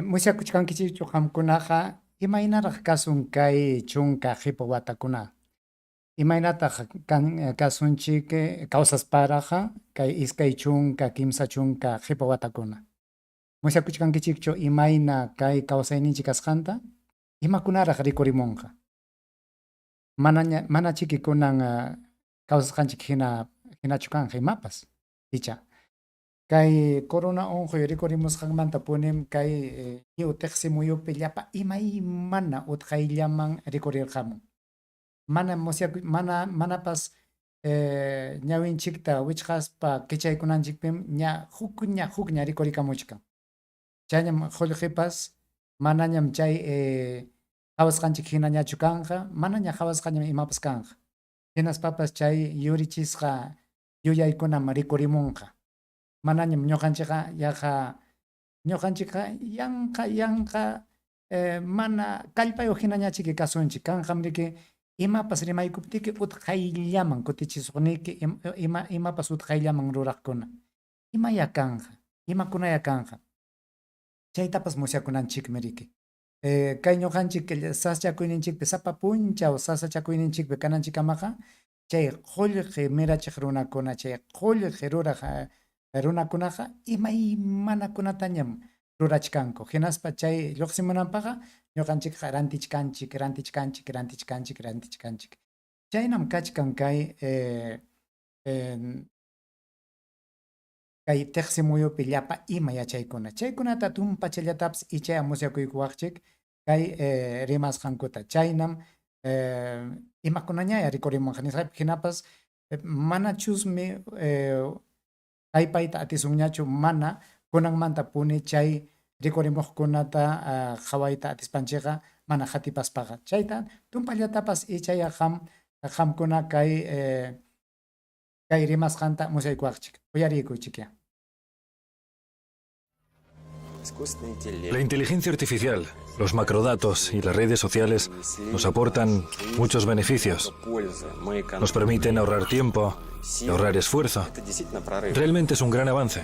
Musyakuchkankichikchu qamkunaqa imaynaraq kasun kay chunka qipa watakuna? Imaynataq kan kasunchik kawsasparaq kay 20, 30 qipa watakuna? Musyakuchkankichikchu imayna kay kawsayninchik kasqanta? Imakunaraq rikurimunqa? Manaña manachiki kunan kawsasqanchik hina hinachu kanqa imapas, icha. Kay corona unquy rikurimusqanmantapunim kay lliw tiqsi muyupi llapa imaymana utqayllaman rikurirqamun. Mana musyaku mana manapas ñawinchikta wichqaspa kichaykunanchikpim ña hukña hukña rikurikamuchkan. Chayñam qullqipas manañam chay qawasqanchik hinañachu kanqa, manaña qawasqañam imapas kanqa. Hinaspapas chay yurichisqa yuyaykunam rikurimunqa. Manañam ñuqanchikqa yaqa ñuqanchikqa yanqa yanqa mana kallpayuq hinañachiki kasunchik. Kanqam riki imapas rimaykuptiki utqayllaman kutichisuqniki ima imapas utqayllaman ruraqkuna. Imaya kanqa? Imakunaya kanqa? Chaytapas musyakunanchikmi riki. Kay ñuqanchik sasachakuyninchikpi sapa punchaw sasachakuyninchikpi kananchikkamaqa chay qullqi mirachiq runakuna, chay qullqi ruraq runakunaqa imaymanakunatañam rurachkanku. Hinaspa chay lluqsimunanpaqqa ñuqanchikqa rantichkanchik, rantichkanchik, rantichkanchik, rantichkanchik. Chaynam kachkan kay kay tiqsi muyupi llapa ima yachaykuna. Chaykunata tumpachallatapas ichaya musyakuykuwaqchik kay rimasqankuta. Chaynam imakunañaya rikurimunqa nisqaypi hinapas manachusmi haypayta atisunñachu mana kunanmantapuni chay rikurimuqkunata qhawayta atispanchikqa mana qatipaspaqa. Chayta tumpallatapas ichaya qam qamkuna kay kay rimasqanta musyaykuwaqchik. Uyariykuchikya. La inteligencia artificial, los macrodatos y las redes sociales nos aportan muchos beneficios. Nos permiten ahorrar tiempo y ahorrar esfuerzo. Realmente es un gran avance.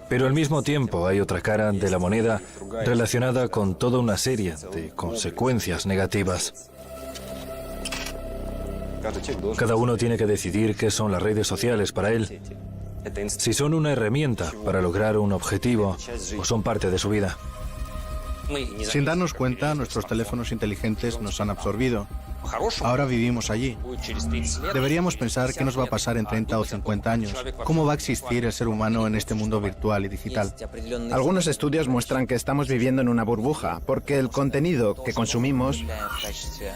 Pero al mismo tiempo hay otra cara de la moneda relacionada con toda una serie de consecuencias negativas. Cada uno tiene que decidir qué son las redes sociales para él, si son una herramienta para lograr un objetivo o son parte de su vida. Sin darnos cuenta, nuestros teléfonos inteligentes nos han absorbido. Ahora vivimos allí. Deberíamos pensar qué nos va a pasar en 30 o 50 años. ¿Cómo va a existir el ser humano en este mundo virtual y digital? Algunos estudios muestran que estamos viviendo en una burbuja, porque el contenido que consumimos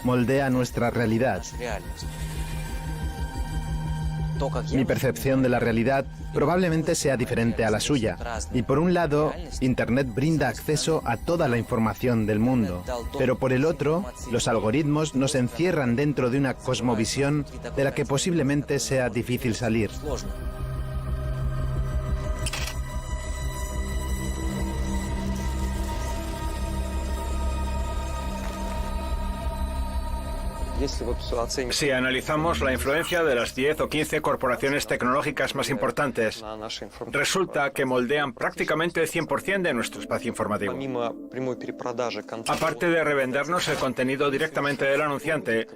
moldea nuestra realidad. Mi percepción de la realidad probablemente sea diferente a la suya. Y por un lado, Internet brinda acceso a toda la información del mundo. Pero por el otro, los algoritmos nos encierran dentro de una cosmovisión de la que posiblemente sea difícil salir. Si analizamos la influencia de las 10 o 15 corporaciones tecnológicas más importantes, resulta que moldean prácticamente el 100% de nuestro espacio informativo. Aparte de revendernos el contenido directamente del anunciante,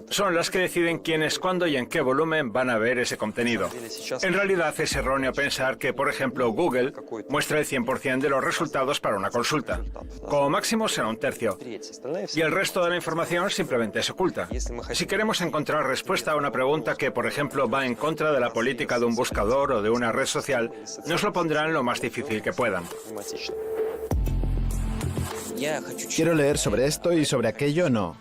son las que deciden quiénes, cuándo y en qué volumen van a ver ese contenido. En realidad es erróneo pensar que, por ejemplo, Google muestra el 100% de los resultados para una consulta. Como máximo será un tercio. Y el resto de la información simplemente se oculta. Si queremos encontrar respuesta a una pregunta que, por ejemplo, va en contra de la política de un buscador o de una red social, nos lo pondrán lo más difícil que puedan. Quiero leer sobre esto y sobre aquello, no.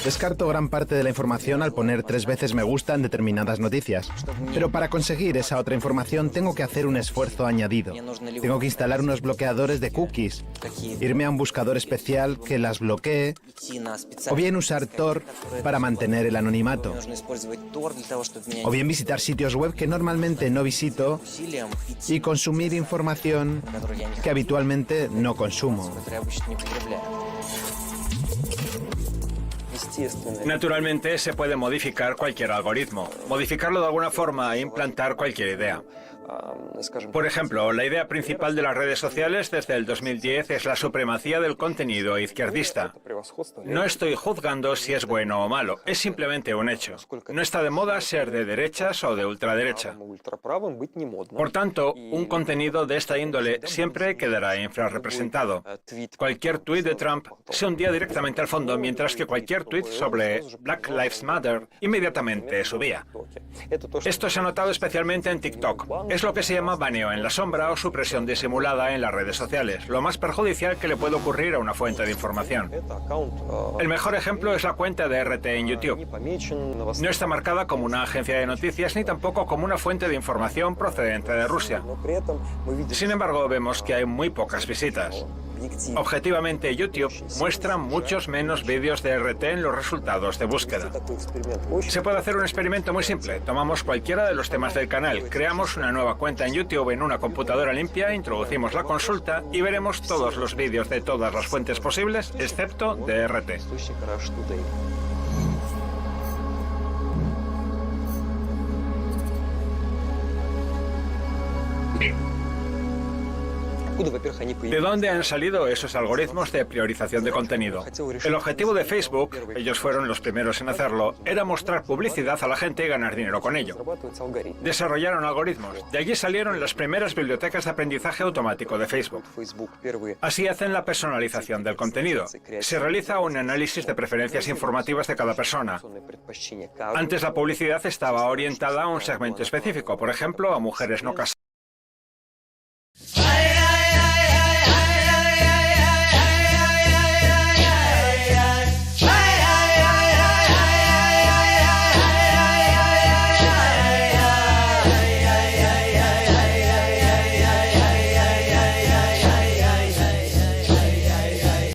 Descarto gran parte de la información al poner 3 veces me gusta en determinadas noticias. Pero para conseguir esa otra información tengo que hacer un esfuerzo añadido. Tengo que instalar unos bloqueadores de cookies, irme a un buscador especial que las bloquee, o bien usar Tor para mantener el anonimato, o bien visitar sitios web que normalmente no visito y consumir información que habitualmente no consumo. Naturalmente se puede modificar cualquier algoritmo, modificarlo de alguna forma e implantar cualquier idea. Por ejemplo, la idea principal de las redes sociales desde el 2010 es la supremacía del contenido izquierdista. No estoy juzgando si es bueno o malo, es simplemente un hecho. No está de moda ser de derechas o de ultraderecha. Por tanto, un contenido de esta índole siempre quedará infrarrepresentado. Cualquier tuit de Trump se hundía directamente al fondo, mientras que cualquier tuit sobre Black Lives Matter inmediatamente subía. Esto se ha notado especialmente en TikTok. Es lo que se llama baneo en la sombra o supresión disimulada en las redes sociales, lo más perjudicial que le puede ocurrir a una fuente de información. El mejor ejemplo es la cuenta de RT en YouTube. No está marcada como una agencia de noticias ni tampoco como una fuente de información procedente de Rusia. Sin embargo, vemos que hay muy pocas visitas. Objetivamente, YouTube muestra muchos menos vídeos de RT en los resultados de búsqueda. Se puede hacer un experimento muy simple. Tomamos cualquiera de los temas del canal, creamos una nueva cuenta en YouTube en una computadora limpia, introducimos la consulta y veremos todos los vídeos de todas las fuentes posibles, excepto de RT. ¿De dónde han salido esos algoritmos de priorización de contenido? El objetivo de Facebook, ellos fueron los primeros en hacerlo, era mostrar publicidad a la gente y ganar dinero con ello. Desarrollaron algoritmos. De allí salieron las primeras bibliotecas de aprendizaje automático de Facebook. Así hacen la personalización del contenido. Se realiza un análisis de preferencias informativas de cada persona. Antes la publicidad estaba orientada a un segmento específico, por ejemplo, a mujeres no casadas.